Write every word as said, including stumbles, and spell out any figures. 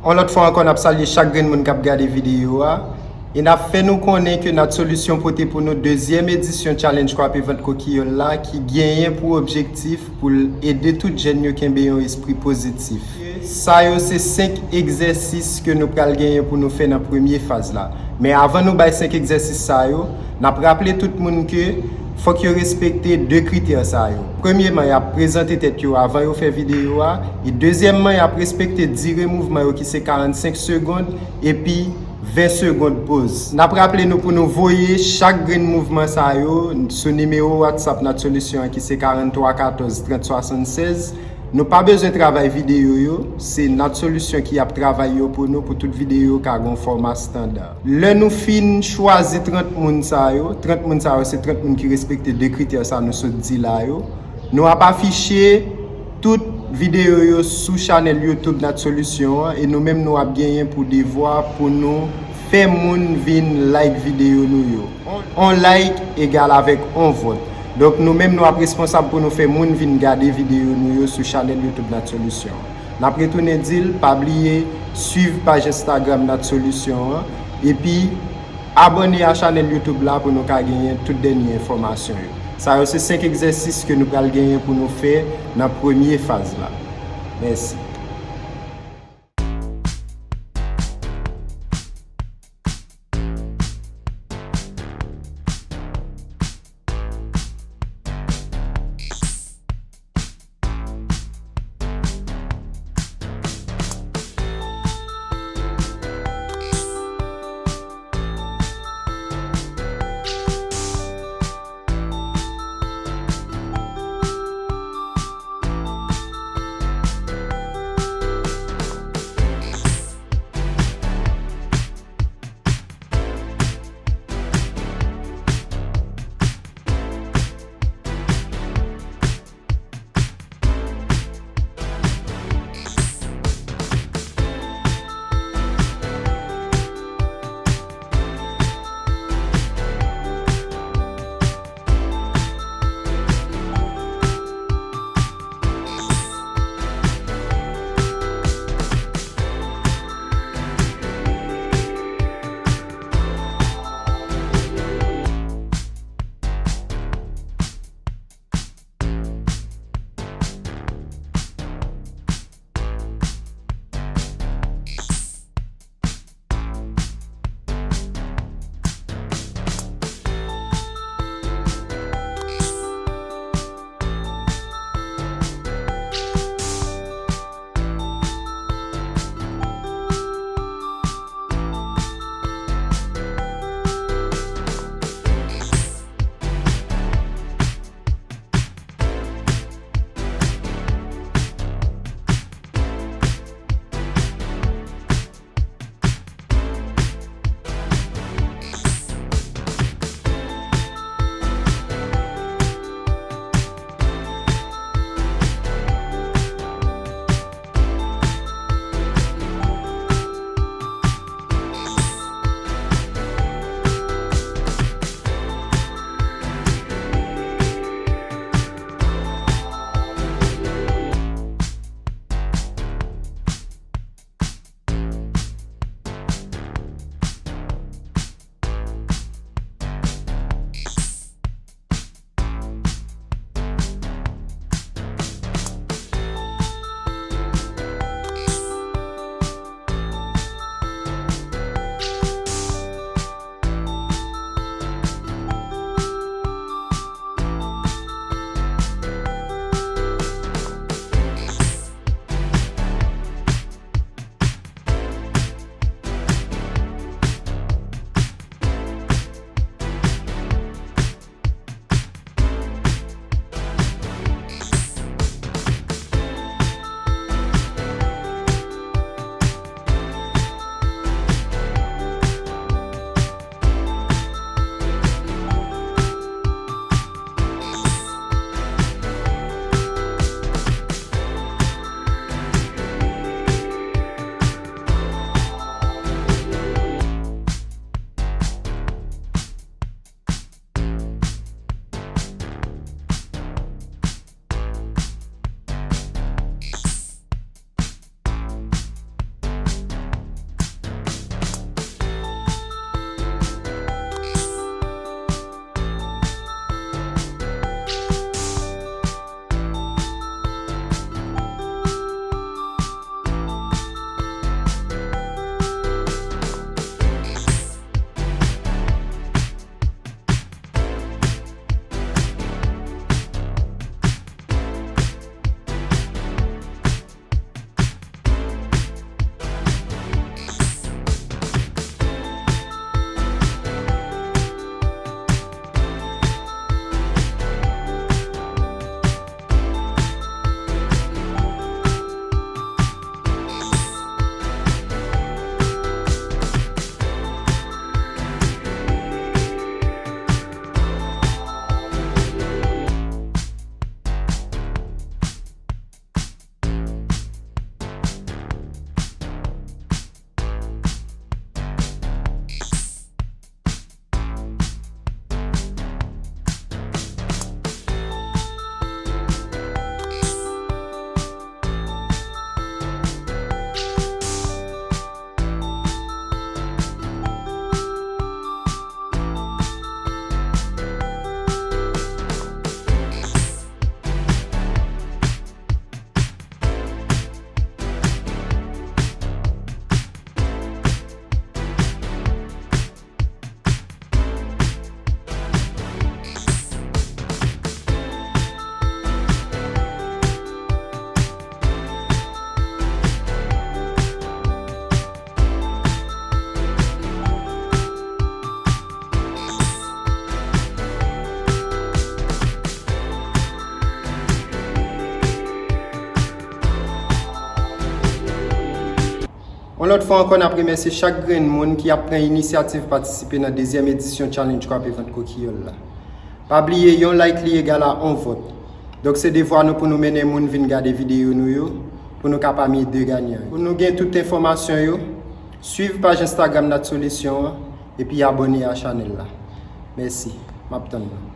Yon lòt fwa ankò, n ap salye chak grenn moun k ap gade videyo a. E n ap fè nou konnen ke Nat Solution pote pou nou dezyèm edisyon Challenge Kwape Vant Kokiyòl la, ki genyen pou objektif pou l ede tout jèn yo kenbe yon espri pozitif. Sa yo se senk egzèsis ke nou pral genyen pou nou fè nan premye faz la. Men avan nou bay senk egzèsis sa yo, n ap raple tout moun ke fòk yo respekte de kritè sa yo. Premyeman, y ap prezante tèt yo avan yo fè videyo a, e dezyèmman, y ap respekte dire mouvman yo ki se karannsenk segonn, epi ven segonn poz. N ap raple nou pou nou voye chak grenn mouvman sa yo sou nimewo WhatsApp Nat Solution an ki se karannntwa katòz trant swasannsèz. Nou pa bezwen travay videyo yo, se Nat Solution ki ap travay yo pou nou pou tout videyo yo ka gon fòma estanda. Lè nou fin chwazi trant moun sa yo, trant moun sa yo se trant moun ki respekte de kritè sa nou sot di la yo, nou ap afiche tout videyo yo sou chanèl YouTube Nat Solution an, e nou menm nou ap genyen pou devwa pou nou fè moun vin like videyo nou yo. On like egal avèk on vòt. Donk nou menm nou ap responsab pou nou fè moun vin gade videyo nou yo sou chanèl YouTube Nat Solution an. N ap retounen di l, pa bliye swiv paj Instagram Nat Solution an, epi abòne a chanèl YouTube la pou nou ka genyen tout dènye enfòmasyon yo. Sa yo se senk egzèsis ke nou pral genyen pou nou fè nan premye faz la. Mèsi. Yon lòt fwa ankò, n ap remèsye chak grenn moun ki ap pran inisyativ patisipe nan dezyèm edisyon Challenge Kwape Vant Kokiyòl la. Pa bliye, yon like li egal a yon vòt. Donk, se devwa nou pou nou mennen moun vin gade videyo nou yo, pou nou ka pami de ganyan yo. Pou nou gen tout enfòmasyon yo, swiv paj Instagram Nat Solution an, epi abòne a chanèl la. Mèsi. M ap tann nou.